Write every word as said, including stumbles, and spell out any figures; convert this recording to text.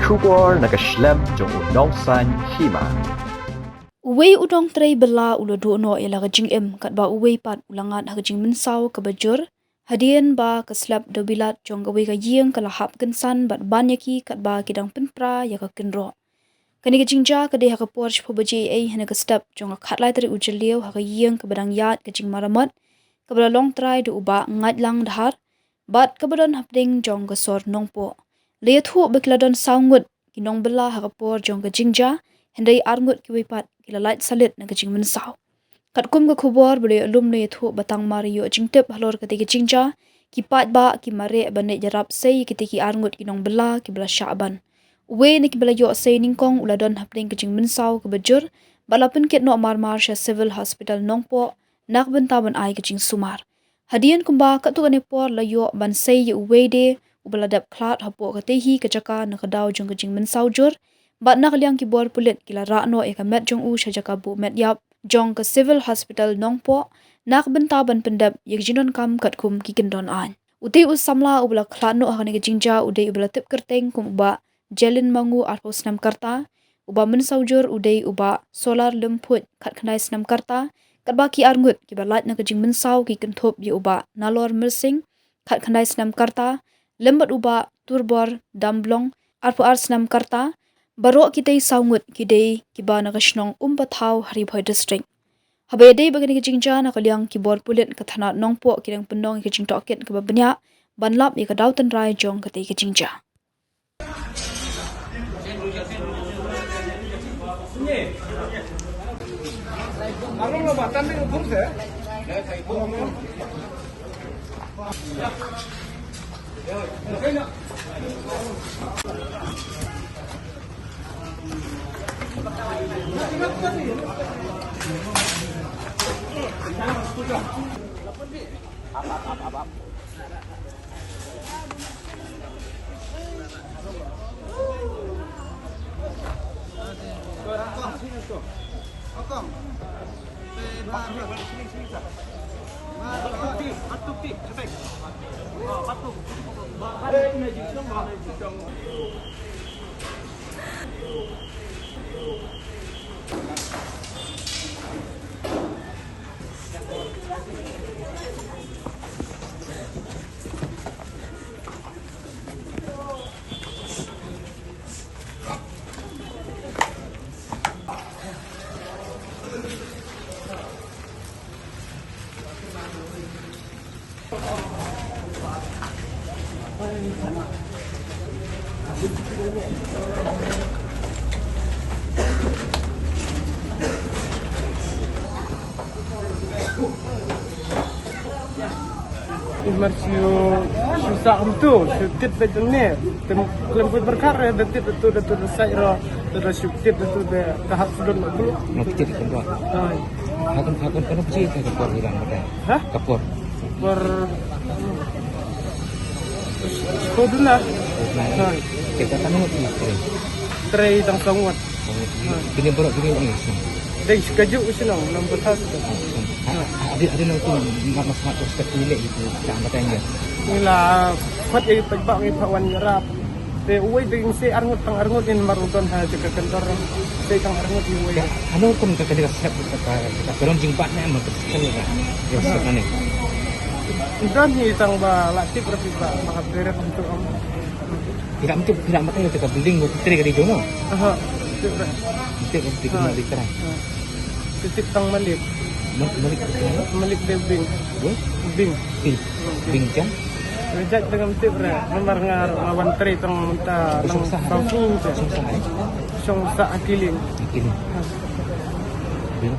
Khubor na ka shlem jong u Nongsaiñ Hima. Uwei u nongtrei bylla u la duh noh ïa la ka jingim katba uwei pat u la ngat ha ka jingmynsaw kaba jur hadien ba ka slap da u bilat jong kawei ka ïing ka la hap kynsan bad ban ïa ki katba ki dang pynpra ïa ka kynroh. Kane ka jingjia ka dei ha ka por shiphew baje eiei hynne ka step jong ka khatlai tarik u Jylliew ha ka ïing kaba dang ïaid ka jingmaramot kaba la long trai da u Bah Ngaitlang Dhar bad kaba don hapdeng jong ka sor Nongpoh. La ïathuh ba ki la don saw ngut ki nongbylla ha ka por jong ka jingjia, hynrei ar ngut kiwei pat ki la lait salit na ka jingmynsaw. Katkum ka khubor ba la ïoh lum la ïathuh ba tang mar ïoh jingtip halor kata ka jingjia, ki paidbah ki mareh ban leit ïarap sei ïa kita ki ar ngut ki nongbylla kiba la shah ban. Uwei na kiba la ïoh sei nyngkong u la don hapdeng ka jingmynsaw kaba jur bad la pynkit noh marmar sha Civil Hospital Nongpoh na ka bynta ban ai ka jingsumar. Hadien kumba katto katne por la ïoh ban sei ïa uwei de uba la dep khlad hapoh katei hi ka jaka na ka daw jong ka jingmynsaw jur bad na ka liang ki bor pulit ki la rah noh ïa ka met jong u sha jaka buh met ïap jong ka Civil Hospital Nongpoh na ka bynta ban pyndep ïa ka jingdonkam katkum ki kyndon aiñ. Utei u samla uba la khlad noh ha kane ka jingjia u dei uba la tip kyrteng kum u Bah Jelin Mangu, arphew snem ka rta, u ba mynsaw jur u dei u Bah Solar Lymphuid, khatkhyndai snem ka rta, katba ki ar ngut kiba lait na ka jingmynsaw ki kynthup ïa u Bah Nalor Myrsing, khatkhyndai snem ka rta, lem bad u Bah Turbor Damblong, arphew ar snem ka rta. Baroh kitei saw ngut ki dei kiba na ka shnong Umpathaw ha Ri Bhoi District. Haba ïadei bad kane ka jingjia, na ka liang ki bor pulit ka thana Nongpoh ki dang pynlong ïa ka jingtohkit kaba bniah ban lap ïa ka daw tynrai jong katei ka jingjia. Mar shu, shu sah kumtu, shu tit beit hangne. Te khlem poi pyrkhat re, da tit da tu, da tu da sait re, te da shu tit da tu da ka hap sdon da tu. Nga tit kumtu. Hai. Hakon, hakon, kano phi ka por hilang batai? Ha? Ka por. Por. Ko duna. Hai. Te ka tang ngut ni trei. Trei tang saw ngut. Kini baroh kini ni. Dei shi kajuh u shnong, nang batas tu. Ada, ada nang tu mat mas mat tu sekat tu lek itu, tak batai dia. Ila, kuat ai pek bak ai pawan yarap. Te uwei ding se arngut tang arngut in marudon ha jaka kantor. Se tang arngut ni uwei. Ya, anu kum ka kadi ka sep ka ka ka ron jingbat ne ma ka sep ni ka. Ya, sep ni. Don hi tang ba la tip rapi ba ma ka beret untuk am. Tidak mesti tidak mesti kita building buat putri kali jono. Aha. Tip ra. Mesti kita Ha. Building terang. Ha. Tip tang Malik. Malik, Malik. Malik dia Bing. Bing? Bing. Bing. Bing jam? Reject dengan tip ra. Namar ngar lawan tri tang menta nang Song sah. Song sah, eh? Song sah akiling. Akiling. Ha. Bing.